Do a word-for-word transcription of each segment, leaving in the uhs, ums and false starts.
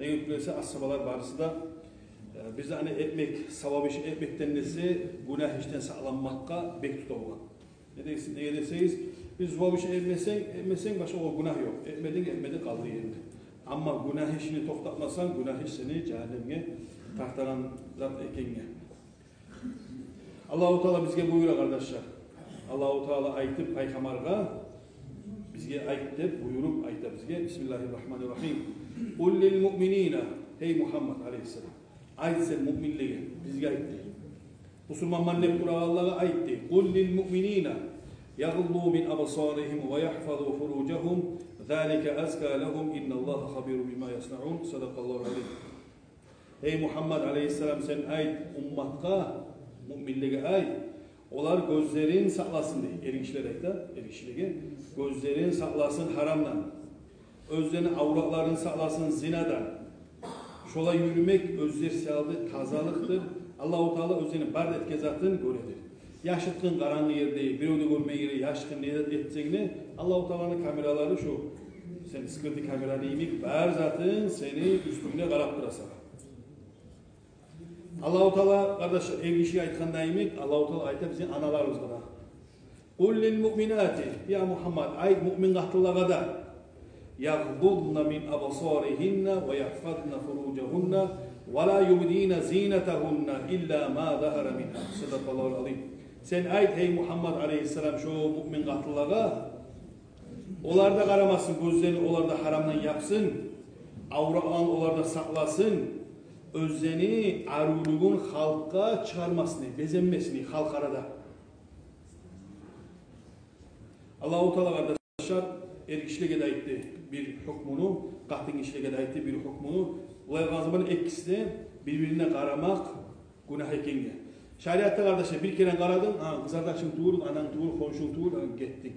Неге тюгюл эсе, асгьабалар барысы да, э, биз де аны этмек, савап иш этмекден эсе, гюнагь ишден сакъланмакъгъа бек тута болгъан. Неге десегиз, неге десегиз, биз савап иш этмесенг, этмесенг, башгъа о гюнагь ёкъ. Этмединг, этмединг, къалды еринде. Амма гюнагь ишни токътатмасанг, гюнагь иш сени жагьаннемге тартагъан зат экенге. Аллагьу Таала бизге буюра, къардашлар. Аллагьу Таала айтып пайхаммаргъа, бизге айт деп буюруп айта бизге. Бисмиллагьи ррагьмани ррагьим. Къул лил муъминина, гьей Мугьаммад алейгьиссалам, айт сен муъминлеге, бизге айт дей. Бусурманман деп турагъанлагъа айт дей. Къул лил муъминина ягъудду мин абсаригьим ва ягьфазу фуружагьум, залика азка лагьум, инналлагьа хабирун бима яснаун. Садакъаллагьул азим. Гьей Мугьаммад алейгьиссалам, сен айт умматгъа, муъминлеге айт, олар гёзлерин сакъласын дей. Эргишилер айта, эргишилеге. Гёзлерин сакъласын гьарамдан. Оьзлени авратларын сакъласын зинадан. Шолай юрюмек оьзлер саялы тазалыкъдыр. Аллагьу Таала оьзлени бар этген затын гёредир. Яшыртгъын къарангы ерде, бирев де гёрмейген ерде яшыртгъын не зат этсенг де, Аллагьу Тааланы камералары шу, сен скрытый камераны йимик, бар затынг сени уьстюнгде къарап тура сагъа. Аллагьу Таала, къардашлар, эргишиге айтгъанда йимик, Аллагьу Таала айта бизин аналарыбызгъа да. Къул лил муъминати, я Мугьаммад, айт муъмин къатынлагъа да. Ягъдудна мин абсаригьинна ва ягьфазна фуружагьунна ва ла юбдина зинатагьунна илла ма загьара мингьа. Садакъаллагьул азим. Сен айт, гьей Мугьаммад алейгьиссалам, шо муъмин къатынлагъа, олар да къарамасын гёзлерин, олар да гьарамдан япсын, авратларын олар да сакъласын, оьзлени арувлугъун халкъгъа чыгъармасын, безенмесин халкъ арада. Аллагьу Таала, къардашлар, эргишилеге де айтды бир гьукмуну, къатынгишилеге де айтды бир гьукмуну. Булай къалгъан заман экиси де бир-бирине къарамакъ гюнагь экенге. Шариатда, къардашлар, бир керен къарадынг, гьа, къызардашынг тюгюл, ананг тюгюл, хоншунг тюгюл, гьа, гетдинг.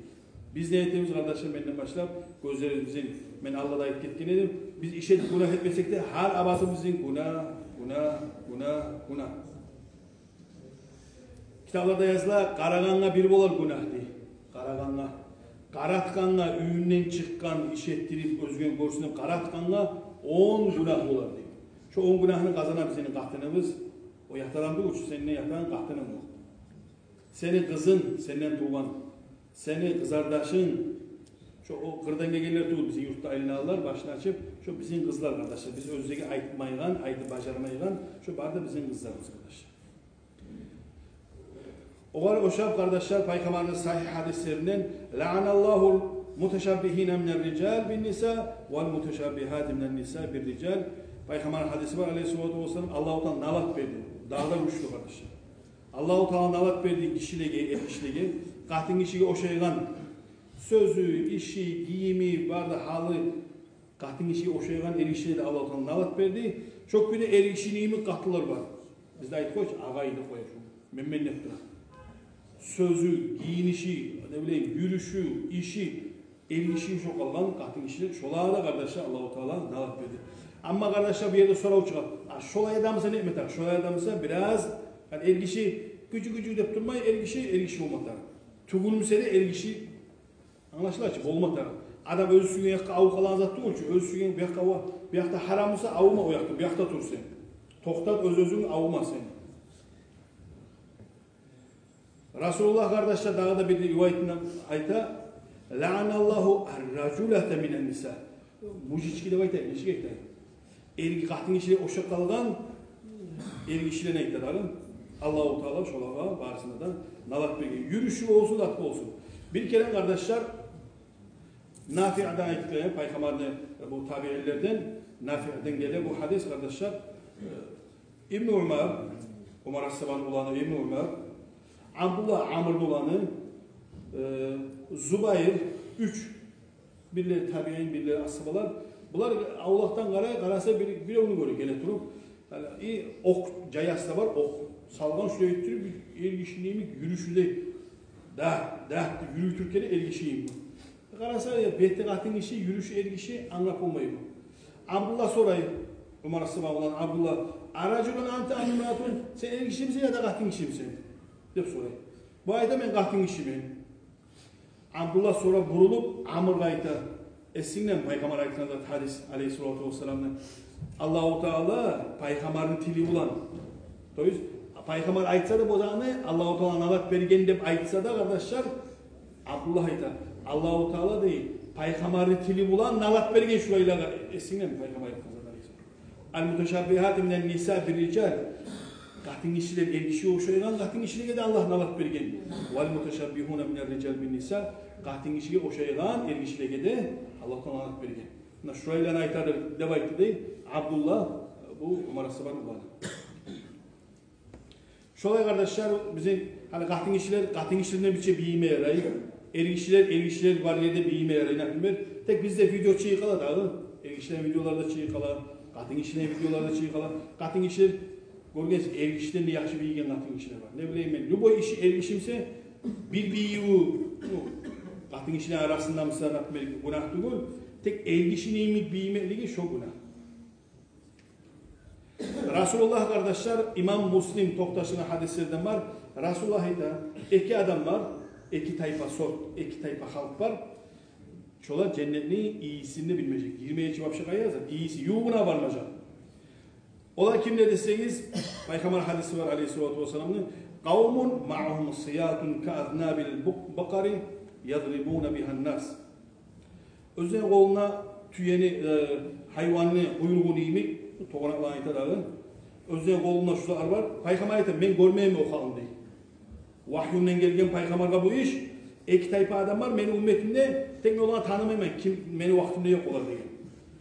Биз не этебиз, къардашлар, менден башлап, гёзлерибизни, мен алда да айтып гетген эдим, биз иш этип гюнагь этмесек де, гьар абаты бизин гюнагь, гюнагь, гюнагь, гюнагь. Китапларда языла, къарагъангъа бир болар гюнагь дей. Къарагъангъа. Къаратгъангъа, уьюнден чыкъгъан, иш этдирип, оьзгени гёрсюн деп къаратгъангъа он гюнагь болар дей. Шо он гюнагьны къазана бизин къатыныбыз, о ятагъан тюгюл чю, сени де ятагъан къатынынг ёкъ. Сени къызынг, сенден тувгъан, сени къызардашынг, шо о къырдан гелгенлер тюгюл, бизин юртда айланалар, башын ачып, шо бизин къызлар, къардашлар. Биз оьзлеге айтмайгъан, айтып бажармайгъан, шо бары да бизин къызларыбыз, къардашлар. Огъар ошап, къардашлар, Пайхаммарны сагьигь гьадислеринден: «Лаъаналлагьул муташаббигьина минар рижал бин ниса вал муташаббигьати минан ниса бир рижал». Пайхаммарны гьадиси бар, алейгьиссалату вассалам, Аллагьу Таала налат берди. Дагъы да гючлю, къардашлар. Аллагьу Таала налат берди гишилеге, эргишилеге, къатынгишиге ошайгъан сёзю, иши, гийими, бары да гьалы къатынгишиге ошайгъан эргишилеге де Аллагьу Таала налат берди. Шо кюйде эргишини йимик къатынлар бар. Бизде айтып къоя чы, агъай деп къоя чы, мен-мен деп тура. Сёзю, гийиниши, не билейим, юрюшю, иши, эргиши йымышакъ болгъан къатынгишилер, шолагъа да, къардашлар, Аллагьу Таала налат берди. Амма, къардашлар, бу ерде сорав чыгъа: а шолай адамса не этме тарыкъ? Шолай адамса бираз, гьали эргиши гюжю-гюжю деп турмай, эргиши эргиши болма тарыкъ. Тюгюлмюсе де эргиши, англашыла чы, болма тарыкъ. Адам оьзю сюйген якъгъа авуп къалагъан зат тюгюл чю, оьзю сюйген бу якъгъа ава-, бу якъда гьарамса, авума о якъгъа, бу якъда тур сен. Токътат оьз-оьзюнг, авума сен. Расулуллагь, къардашлар, дагъы да бир риваятында айта: «Лаъаналлагьу ар-ражулата минан ниса». Мужички деп айтайыкъ, нечик айтайыкъ? Эрги къатынгишилеге ошап къалгъан эргишилени айта дагъы. Аллагьу Таала шолагъа барысына да налат берген. Юрюшю болсун, зат болсун. Бир керен, къардашлар, Нафиъдан айтып геле, Пайхаммарны, бу табиинлерден, Нафиъдан геле бу гьадис, къардашлар. Ибну Умар, Умар асгьабаны уланы Ибну Умар, Абдуллагь, Амрны уланы, э, Зубайр, уьч, бирлери табиин, бирлери асгьабалар. Булар авлакъдан къарай, къараса, бир, биревню гёре геле туруп. Гьали, и, окъ, жаясы да бар, окъ салгъан, шулай этдирип, эргишини йимик юрюшю де, да, да, юрюй тургъан эргишини йимик. Къараса, я бети къатынгиши, юрюшю эргиши, англап болмай бу. Абдуллагь сорай, Умар асгьабаны уланы Абдуллагь: «Аражулун анта ам имраатун? Сен эргишимисен яда къатынгишимисен?» — деп сорай. Бу айта: «Мен къатынгишимен». Абдуллагь сорап бурулуп, Амргъа айта: «Эсингдеми Пайхаммар айтгъан зат, гьадис, алейгьиссалату вассаламны? Аллагьу Таала пайхаммарны тили булан. То есть, пайхаммар айтса да бу затны, Аллагьу Таала налат берген деп айтса да, къардашлар, Абдуллагь айта, Аллагьу Таала дей, пайхаммарны тили булан налат берген шулайлагъа. Эсингдеми пайхаммар айтгъан зат, алейгьиссалам? Ал-муташаббигьати минан ниса бир-рижал. Къатынгишилер эргишиге ошайгъан къатынгишилеге де Аллагь налат берген. Вал-муташаббигьуна минар-рижал бин-ниса. Къатынгишиге ошайгъан эргишилеге де Аллагь Таала налат берген. Муна шулайланы айтады деп айтды дей Абдуллагь, бу Умар асгьабаны уланы. Шолай, къардашлар, бизин гьали къатынгишилер къатынгишилер булан бирче бийиме ярай. Эргишилер эргишилер бар ерде бийиме ярай, например. Тек бизде видео чыгъып къала дагъы. Эргишилер видеоларда чыгъып къала, къатынгишилер видеоларда чыгъып къала. Къатынгишилер, гёргенсиз, эргишилерден яхшы бийиген къатынгишилер бар. Не билейим мен, любой иши эргиши буса, бир бийивю, ну, къатынгишилер арасында буса, например, гюнагь тюгюл. Тек эргишини йимик бийимеклиги шо гюнагь. Расулуллагь, къардашлар, имам Муслим токъташгъан гьадислерден бар. Расулуллагь айта, эки адам бар, эки тайпа сорт, эки тайпа халкъ бар. Шолар женнетни ийисин де билмежек. Гирмей чи вообще къайда зат, ийиси ювугъуна бармажакъ. Олар кимлер десегиз, пайхаммар гьадиси бар, алейгьиссалату вассаламны: «Къавмун маъагьум сиятун каазнабил букъ-, бакъари ядрибуна бигьан-нас». Оьзлени къолуна тюени, э, гьайванны къуйругъуну йимик, тогъанакъланы айта дагъы. Оьзлени къолуна шулар бар. Пайхаммар айта, мен гёрмегенмен о халкъны дей. Вагьюнден гелген пайхаммаргъа бу иш. Эки тайпа адам бар мени умметимде, тек мен оланы танымайман, ким, мени вакътимде ёкъ олар деген.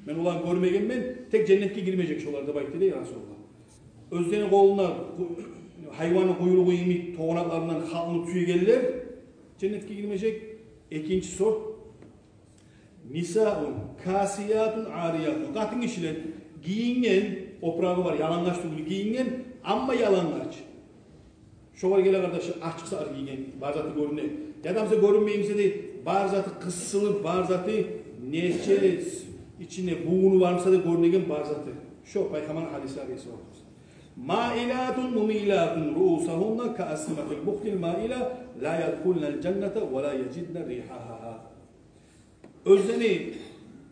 Мен оланы гёрмегенмен, тек женнетге гирмежек шолар деп айтды дей Расулуллагь. Оьзлени къолуна къу-, гьайванны къуйругъу йимик тогъанакъларындан халкъны тюегенлер женнетге гирмежек. Экинчи сорт: «Нисаун касиятун ариятун». Къатынгишилер гийинген, опурагъы бар, ялангач тюгюл гийинген, амма ялангач. Шогъар геле, къардашлар, ачыкъ сакъыр гийген, бар заты гёрюне. Яда буса гёрюнмей буса да, бар заты къысылып, бар заты нече ичинде бугъуну бар буса да гёрюнеген бар заты. Шо пайхаммарны гьадиси, алейгьиссалату вассалам. «Маилатун мумилатун руусагьунна каасниматил бухтил маила, ла ядхулнал жанната ва ла яжидна ригьагьа». Оьзлени,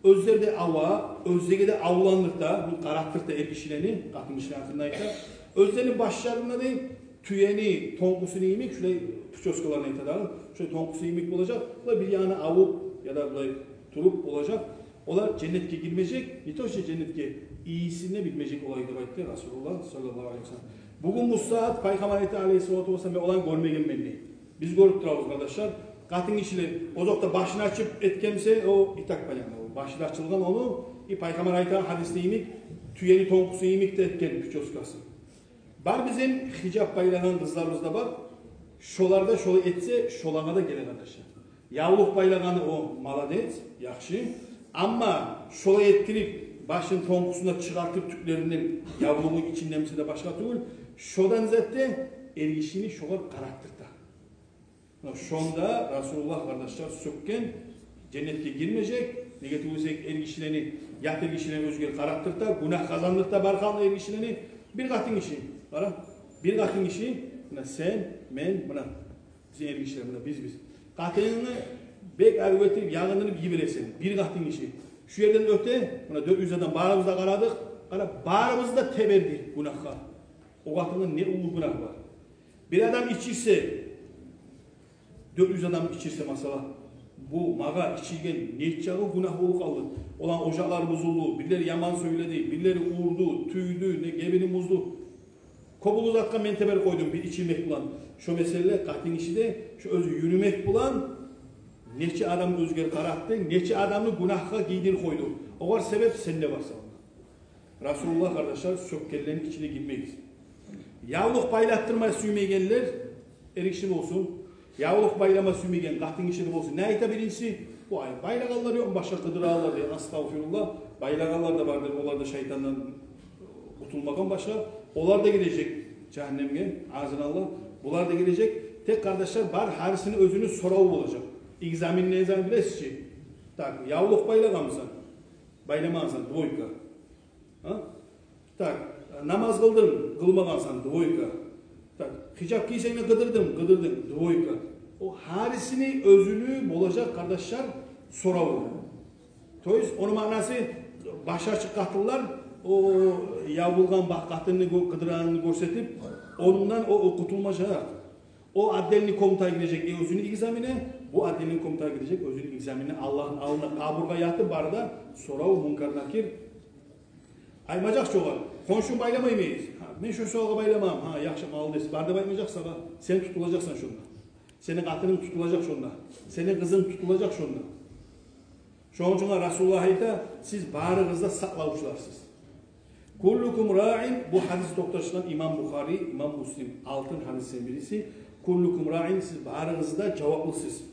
оьзлер де ава, оьзлеге де авландырта, бу къаратдырта эргишилени, къатынгишилени гьакъында айта. Оьзлени башларында да тюени тонкъусуну йимик, шулай причёскаларын айта дагъы, шулай тонкъусуну йимик болажакъ. Булар бир янына авуп яда булай туруп болажакъ. Олар женнетге гирмежек, не то что женнетге, ийисин де билмежек олар деп айтды Расулуллагь саллаллагьу алейгьи ва саллам. Бугюн бу сагьат пайхаммар айта, алейгьиссалату вассалам, мен оланы гёрмегенмен дей. Биз гёрюп турабыз, къардашлар. Къатынгишилер озокъда башын ачып этген буса, о и так понятно, о башы да ачылгъан ону, и пайхаммар айтгъан гьадисде йимик, тюени тонкъусу йимик де этген причёскасы. Бар бизин хижап байлагъан къызларыбыз да бар. Шолар да шолай этсе, шолагъа да геле, къардашлар. Явлукъ байлагъаны о молодец, яхшы. Амма шолай этдирип, башын тонкъусун да чыгъартып, тюклеринден, явлугъуну ичинден буса да башгъа тюгюл, шодан затда эргишини шогъар къаратдырта. Шонда Расулуллагь, къардашлар, сёкген, женнетге гирмежек. Неге тюгюл десек, эргишилени, ят эргишилени оьзюне къаратдырта, гюнагь къазандырта бар халкъны эргишилени. Бир къатынгиши, къара, бир къатынгиши, муна сен, мен, муна бизин эргишилер, муна биз, биз. Къатынынгны бек арив этип, ягъындырып йибересен. Бир къатынгиши. Шу ерден оьте, муна дёрт юз адам, барыбыз да къарадыкъ. Къара, барыбыз да теберди гюнагьгъа. О къатынгда не уллу гюнагь бар. Бир адам ичирсе, дёрт юз адам ичирсе, масала, бу магъа ичирген нечакъы гюнагь болуп къалды. Оланы ожакълары бузулду, бирлери яман сёйледи, бирлери урду, тюйдю, не гебинин бузду. Кёп уллу затгъа мен теберип къойдум бир ичирмек булан. Шо меселе къатынгиши де, шо оьзю юрюмек булан нече адамны оьзюне къаратды, нече адамны гюнагьгъа гийдирип къойду. Огъар себеп сен де барсан. Расулуллагь, къардашлар, сёкгенлени ичине гирмегиз. Явлукъ байлатдырма сюймегенлер, эргиши болсун, явлукъ байлама сюймеген къатынгиши де болсун. Не айта биринчиси? Вай, байлагъанлар ёкъму башгъа, къыдыралар дей, астагъфируллагь. Байлагъанлар да бардыр, олар да шайтандан къутулмагъан башгъа. Олар да гирежек жагьаннемге, азыналлагь. Булар да гирежек. Тек, къардашлар, бар, гьарисини оьзюню сораву болажакъ. Экзамен, не экзамен билесиз чи? Так, явлукъ байлагъанмысан? Байламагъансан, двойка. А? Так, намаз къылдынг, къылмагъансан, двойка. Так, хижап гийсенг де къыдырдынг, къыдырдынг, двойка. О гьарисини оьзюню болажакъ, къардашлар, сораву. То есть, ону маънасы, башы ачыкъ къатынлар, о ябылгъан бакъ къатынны гё-, къыдырагъанын гёрсетип, ондан о, о къутулмажакъ. О отдельный комнатагъа гирежек, э, оьзюню экзамене, бу отдельный комнатагъа гирежек, оьзюню экзамене, Аллагьны алдына, къабургъа ятып, бары да сорав, Мункар, Накир. Айтмажакъ чы огъар: «Хоншуну байламаймы?» «Гьа, мен шо суалгъа байламам». «Гьа, яхшы, молодец», бары деп айтмажакъ сагъа. Сен тутулажакъсан шонда. Сени къатынынг тутулажакъ шонда. Сени къызынг тутулажакъ шонда. Шону учун Расулуллагь айта: «Сиз барыгъыз да сакълавчуларсыз». «Куллукум раин», бу гьадис токъташгъан имам Бухари, имам Муслим, алтын гьадислени бириси. «Куллукум раин», сиз барыгъыз да жаваплысыз.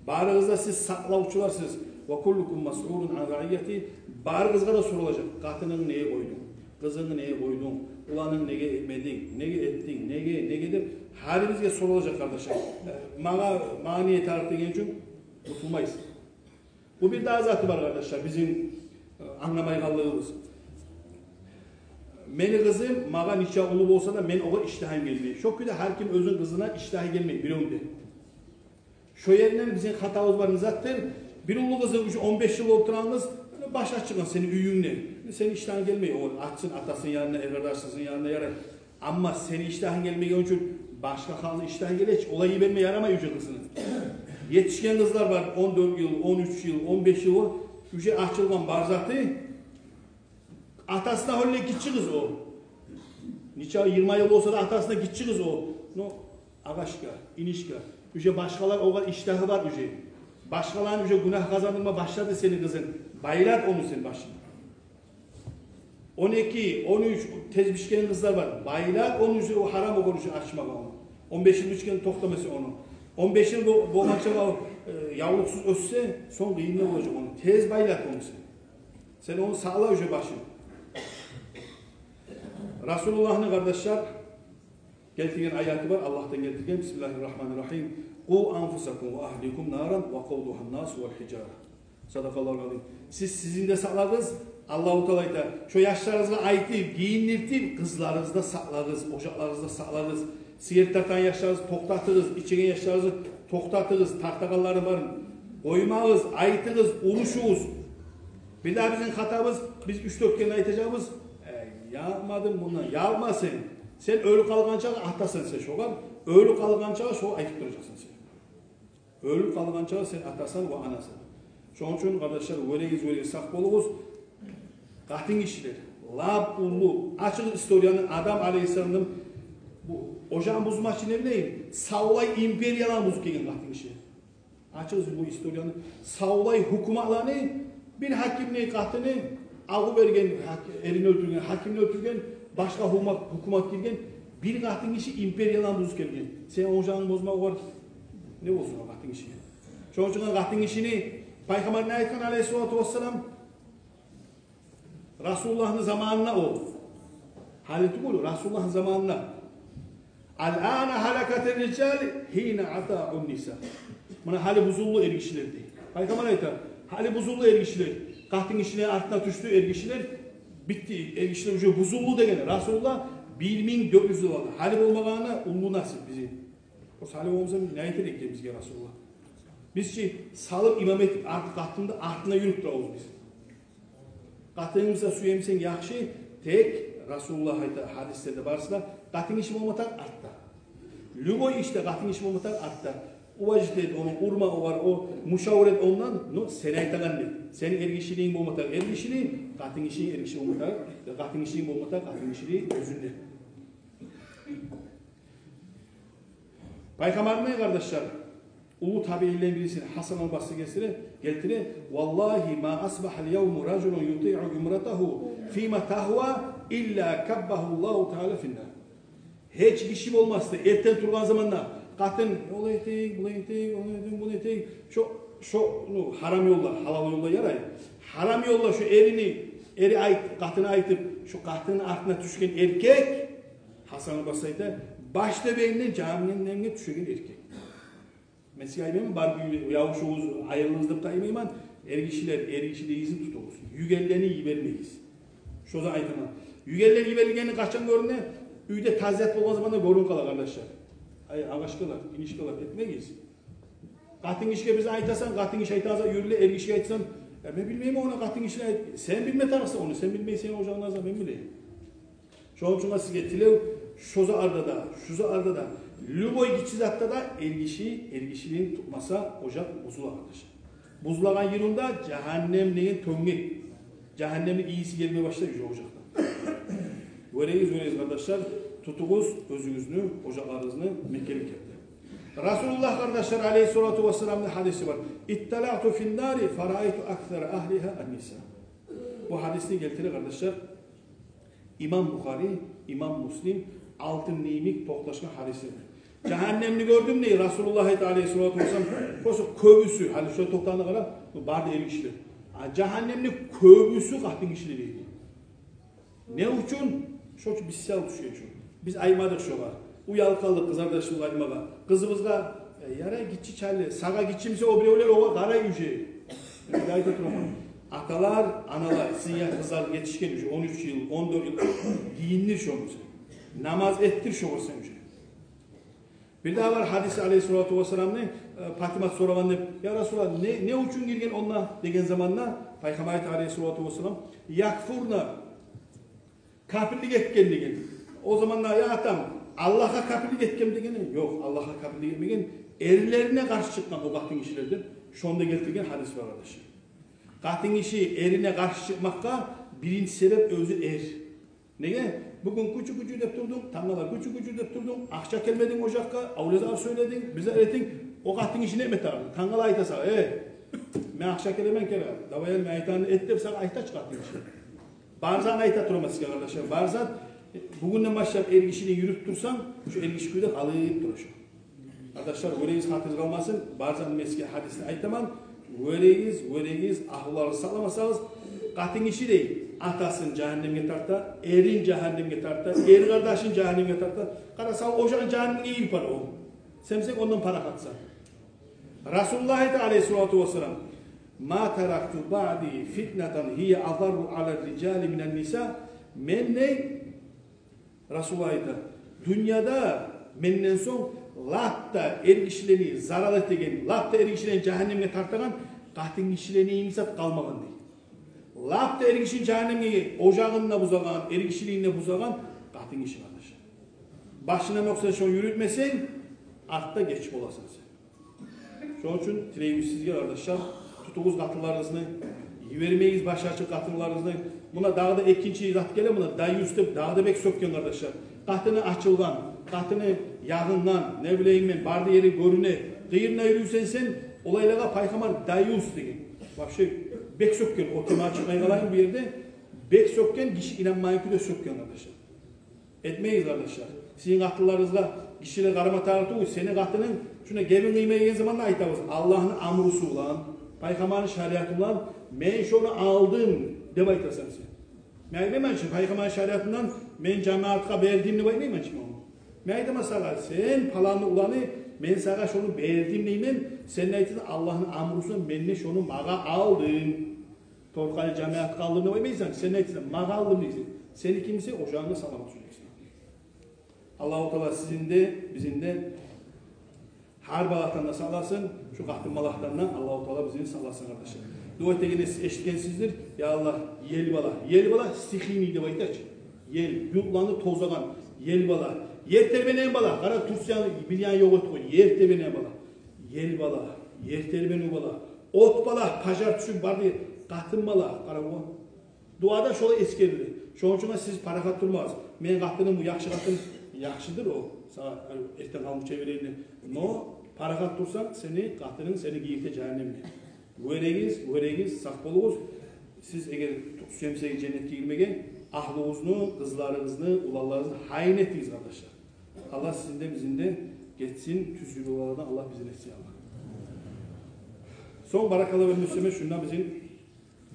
Барыгъыз да сиз сакълавчуларсыз. «Ва куллукум масъулун ан раиятигьи», барыгъызгъа да соралажакъ: «Къатынынгны неге къойдунг? Къызынгны неге къойдунг? Уланынгны неге этмединг? Неге этдинг? Неге, неге?» деп гьарибизге соралажакъ, къардашлар. Э, магъа, магъа не этер деген учун къутулмайсыз. Бу бир дагъы заты бар, къардашлар, бизин, э, англамайгъанлыгъыбыз. Мени къызым магъа нече уллу болса да, мен огъар иштагьым гелмей. Шо кюйде гьар ким оьзюню къызына иштагьы гелмей, биревню де. Шо еринден бизин хатабыз бар, не затдыр? Бир уллу къызы, уже он беш йыл болуп турагъан къыз, баш ачгъан сени уьюнгде. Сени иштагьынг гелмей, о ачсын атасыны янына, эркъардашларыны янына, ярай. Амма сени иштагьынг гелмегени учун башгъа халкъны иштагьы геле чи, олай йиберме ярамай уже къызынгны. Етишген къызлар бар, он дёрт йыл, он уьч йыл, он беш йыл, уже ачылгъан бар заты. Атасына гьёллей гиччи къыз о. Нече, йигирма йыл болса да, атасына гиччи къыз о. Но агъачгъа, инишге. Уже башгъалар, огъар иштагьы бар уже. Башгъаланы уже гюнагь къазандырма башлады сени къызынг. Байлат ону сен башынга. Он эки, он уьч, тез бишген къызлар бар. Байлат ону уже, о гьарам огъар уже ачмагъа ону. Он беш йыл бишген токътамаса ону. Он беш йыл бол-, болгъанча, э, явлукъсуз оьссе, сонг къыйын болажакъ ону. Тез байлат ону сен. Сен ону сакъла уже башын. Расулуллагьны, къардашлар, гелтирген аяты бар, Аллагьдан гелтирген: «Бисмиллагьи ррагьмани ррагьим. Къу анфусакум ва агьликум наран ва къудугьа ннасу вал гьижара». Садакъаллагьул азим. Сиз сизин де сакълагъыз, Аллагьу Таала айта, шо яшларыгъызгъа айтып, гийиндиртип, къызларыгъызны да сакълагъыз, ожакъларыгъызны да сакълагъыз. Сигарет тартагъан яшларыгъызны токътатыгъыз, ичеген яшларыгъызны токътатыгъыз, тартагъанлары барын къоймагъыз, айтыгъыз, урушугъуз. Бир дагъы бизин хатабыз, биз уьч-дёрт керен айтажакъбыз: «Э, якъмадым мундан». Якъма сен. Сен оьлюп къалгъанча атасан сен шогъар, оьлюп къалгъанча шогъар айтып туражакъсан сен. Оьлюп къалгъанча сен атасан ва анасан. Шону учун, къардашлар, вёрегиз, вёрегиз, сакъ болугъуз. Къатынгишилер, лап уллу, ачыгъыз историяны, Адам алейгьиссаламны бу ожагъын бузмакъ учун, не билейим, савлай империяланы бузуп гелген къатынгиши. Ачыгъыз бу историяны. Савлай гьукуматланы, бир гьакимни къатыны агъу берген, гьак-, эрин оьлтюрген, гьакимни оьлтюрген, башгъа гьукумат, гьукумат гирген, бир къатынгиши империяланы бузуп гелген. Сен ожагъынгны бузма огъар не болсун о къатынгиши? Шону учун къатынгишини Пайхаммар не айтгъан, алейгьиссалату вассалам? Расулуллагьны заманына о. Гьали тюгюл, Расулуллагьны заманына. «Ал-ана гьалакатир-рижал гьина атаъун-ниса». Муна гьали бузулду эргишилер дей. Пайхаммар айта, гьали бузулду эргишилер. Къатынгишилени артына тюшдю эргишилер. Битди, эргишилер уже бузулду деген. Расулуллагь бир минг дёрт юз йыл алда. Гьали болмагъанына уллу насип бизин. О гьали болмаса, не айтар экен бизге Расулуллагь? Биз чи салып имам этип, арт-, къатынны артында юрюп турабыз биз. Къатынгны сюемисен, яхшы, тек Расулуллагь айта гьадислерде барысы да, къатынгиши болма тарыкъ артда. Любой ишде къатынгиши болма тарыкъ артда. Уважить эт ону, урма огъар, о мушавир эт ондан, но сен айтагъанны. Сени эргишилигинг болма тарыкъ эргишилик, къатынгишинг эргиши болма тарыкъ, къатынгишинг болма тарыкъ къатынгишилик оьзюнде. Пайхаммарны, къардашлар, уллу табиинлени бириси Гьасан аль-Басри гелтире, гелтире: «Валлагьи ма асбагьа аль-явма ражулун ютиъу имраатагьу фима тагьва илла каббагьу Аллагьу таала фин-нар». Гьеч гиши болмасды, эртен тургъан заманда къатын: «Олай этейик, булай этейик, олай этейик, булай этейик». Шо, шо, ну, гьарам ёлда, гьалал ёлда ярай. Гьарам ёлда шо эрини, эри айт-, къатыны айтып, шо къатынны артына тюшген эркек, Гьасан аль-Басри айта, баш тюбегинден жагьаннемге тюшеген эркек. Мен сизге айтмайман, барып уьй-, ябушугъуз, айрылыгъыз деп де айтмайман. Эргишилер, эргишилигигизни тутугъуз. Югенлени йибермегиз. Шо да айтаман. Югенлер йиберилгени къачан гёрюне? Уьйде тазият болгъан заманда гёрюнюп къала, къардашлар. Ай, агъашгъалар, инишгъалар, этмегиз. Къатынгишиге биз айтасан, къатынгиши айтагъан зат юрюле, эргишиге айтасан, Я мен билмеймен ону, къатынгишине айт. Сен билме тарыкъсан ону, сен билмейсен, ожагъын аза, мен билейим. Шону учун сизге тилев, шо затларда да, шу затларда да, любой гиччи затда да эргиши эргишини тутмаса, ожакъ бузула, къардаш. Бузулагъан йылында жагьаннем деген тёнгек, жагьаннемни ийиси гелме башлай уже ожакъдан. Гёрегиз, гёрегиз, къардашлар, тутугъуз оьзюгюзню ожакъларыгъызны мекенли кепде. Расулуллагь, къардашлар, алейгьиссалату вассаламны гьадиси бар: «Итталаъту финнари фараайту аксара агьлигьа анниса». Бу гьадисни гелтире, къардашлар, имам Бухари, имам Муслим, алтын йимик токъташгъан гьадислер. Жагьаннемни гёрдюм дей Расулуллагь, айта, алейгьиссалату вассалам, просто кёбюсю, гьали шо токътагъангъа къара, бу бары да эргишилер. А жагьаннемни кёбюсю къатынгишилер дей. Не учун? Шо учун, биз сал тюшген учун. Биз айтмадыкъ шогъар. Уялып къалдыкъ къызардашлыкъ айтмагъа. Къызыбызгъа: «Э, ярай, гиччи чалли, сагъа гиччи буса, о биревлер огъар къарай уже». Мен айта тураман. Аталар, аналар, сизин яш къызлар етишген уже, он уьч йыл, он дёрт йыл. Гийиндир шону сен. Намаз этдир шогъар сен уже. Бир дагъы бар гьадис алейгьиссалату вассаламны, э, Патимат сорагъан деп: «Я Расулаллагь, не, не учун гирген онда?» — деген заманда Пайхаммар айта алейгьиссалату вассалам: «Якфурна, капирлик этген», — деген. О заманда: «Я атам, Аллагьгъа капирлик этгенми?» — деген. «Ёкъ, Аллагьгъа капирлик этмеген, эрлерине къаршы чыкъгъан о къатынгишилер», — деп, шонда гелтирген гьадис бар, къардаш. Къатынгиши эрине къаршы чыкъмакъгъа биринчи себеп оьзю эр. Неге? Бугюн кючю-кючю деп турдунг, тангала кючю-кючю деп турдунг, акъча гелмединг ожакъгъа, авлезар сёйлединг, бир зат этдинг, о къатынгиши не этме тарыкъ? Тангала айта сагъа: «Э, мен акъча гелемен, геле, давай, мен айтагъанны эт», — деп сагъа айта чы къатынгиши. Бар затны айта тураман сизге, къардашлар, бар зат. Бугюнден башлап эргишини юрютюп турсанг, шо эргиши кюйде къалып тура шо. Къардашлар, гёрегиз, хатиригиз къалмасын, бар затны мен сизге гьадисни айтаман. Гёрегиз, гёрегиз, агьлуларыгъызны сакъламасагъыз, къатынгиши дей, атасын жагьаннемге тарта, эрин жагьаннемге тарта, эр къардашын жагьаннемге тарта. Къара, сав ожагъын жагьаннемге гийирип бар о. Сен, сен ондан парахатсан. Расулуллагь айта алейгьиссалату вассалам: «Ма таракту баъди фитнатан гьия азарру алар рижали минан ниса». Мен, дей, Расулуллагь айта, дюньяда менден сонг лап да эргишилени зарал этеген, лап да эргишилени жагьаннемге тартагъан къатынгишилени йимик зат къалмагъан, дей. Лап да эргишини жагьаннемге, ожагъын да бузагъан, эргишилигин де бузагъан къатынгиши, къардаш. Башындан ёкъ сен шону юрютмесенг, артда геч боласан сен. Шону учун тилейбиз сизге, къардашлар, тутугъуз къатынларыгъызны, йибермегиз башы ачыкъ къатынларыгъызны. Муна дагъы да экинчи зат геле, муна даюс деп дагъы да бек сёкген, къардашлар. Къатыны ачылгъан, къатыны ягъынгъан, не билейим мен, бары да ери гёрюне, къырыйында юрюйсен сен, олайлагъа Пайхаммар даюс деген. Вообще бек сёкген, о темагъа чыкъмай къалайым бу ерде. Бек сёкген, гиши инанмайгъан кюйде сёкген, къардашлар. Этмегиз, къардашлар. Сизин къатынларыгъызгъа гишилер къарама тарыкъ тюгюл, сени къатынынг шунда гебин къыймай гелген заманда айтабыз: «Аллагьны амрусу булан, Пайхаммарны шариаты булан мен шону алдым», — деп айтасан сен. Мен айтмайман чы, Пайхаммарны шариатындан мен жамиятгъа бердим деп айтмайман чы мен ону. Мен айтаман сагъа: «Сен паланны уланы, мен сагъа шону бердим», — деймен. Сен айтасан: «Аллагьны амрусу булан мен де шону магъа алдым». Торкъали жамиятгъа алдым деп айтмайсан, сен айтасан, магъа алдым дейсен. Сени кимсе, ожагъынга саламат сюресен. Аллагьу Таала сизин де, бизин де гьар балагьдан да сакъласын, шу къатын балагьдан да Аллагьу Таала бизин сакъласын, къардашлар. Дуа этегенде сиз эшитгенсиздир: «Я Аллагь, ел бала, ел бала стихийный», — деп айта чы. Ел, юртланы тозагъан ел бала. Ер тербенеген бала, къара, Турцияны билген ёкъ эди къой, ер тербенеген бала. Ел бала, ер тербенеген бала. От бала, пожар тюшюп барды, къатын бала, къарагъыз. Дуада шолай эсгерилди. Шону учун сиз парахат турмагъыз. Мени къатыным бу яхшы къатын, яхшыдыр о, сагъа, гьали, эртен къалгъынча берейин. Но парахат турсанг, сени къатынынг сени гийирте жагьаннемге. Гёрегиз, гёрегиз, сакъ болугъуз. Сиз эгер сюемсегиз женнетге гирмеге, агьлугъузну, къызларыгъызны, уланларыгъызны гьайын этигиз, къардашлар. Аллагь сизин де, бизин де гечсин, тюз ёллулагъанлардан Аллагь бизин этсин, Аллагь. Сонг баракалла бермеге сюемен шунда бизин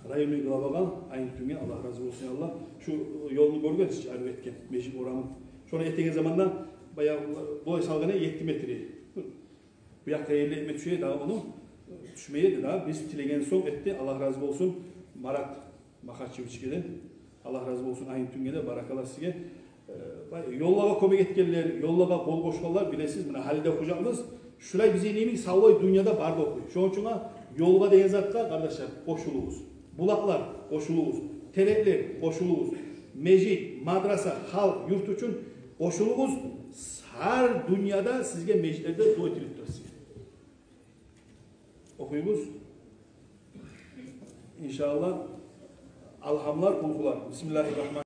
районный главагъа, Айнутдинге, Аллагь рази болсун, Аллагь. Шу ёлну гёргенсиз чи, арив этген, межит орамын. Шону этеген заманда баягъы булай салгъан эди, етти метр. Бу якъгъа ерлетме тюше эди дагъы ону, тюшмей эди дагъы. Биз тилеген сонг этди, Аллагь рази болсун. Марат Махачевичге де Аллагь рази болсун, Айнутдинге де баракалла сизге. Э, бай, ёллагъа кёмек этгенлер, ёллагъа къол къошгъанлар, билесиз, муна гьали де охужакъбыз. Шулай бизин йимик савлай дюньяда бар да охуй. Шону учун Ёлгъа деген затгъа, къардашлар, къошулугъуз. Булакълар, къошулугъуз. Тереклер, къошулугъуз. Межит, мадраса, халкъ, юрт учун къошулугъуз. Гьар дюньяда сизге межитлерде дуа этилип тура сизге. Охуйбуз. Иншааллагь. Алгьамлар, къулгьулар. Бисмиллагьир-рагьманир-рагьим.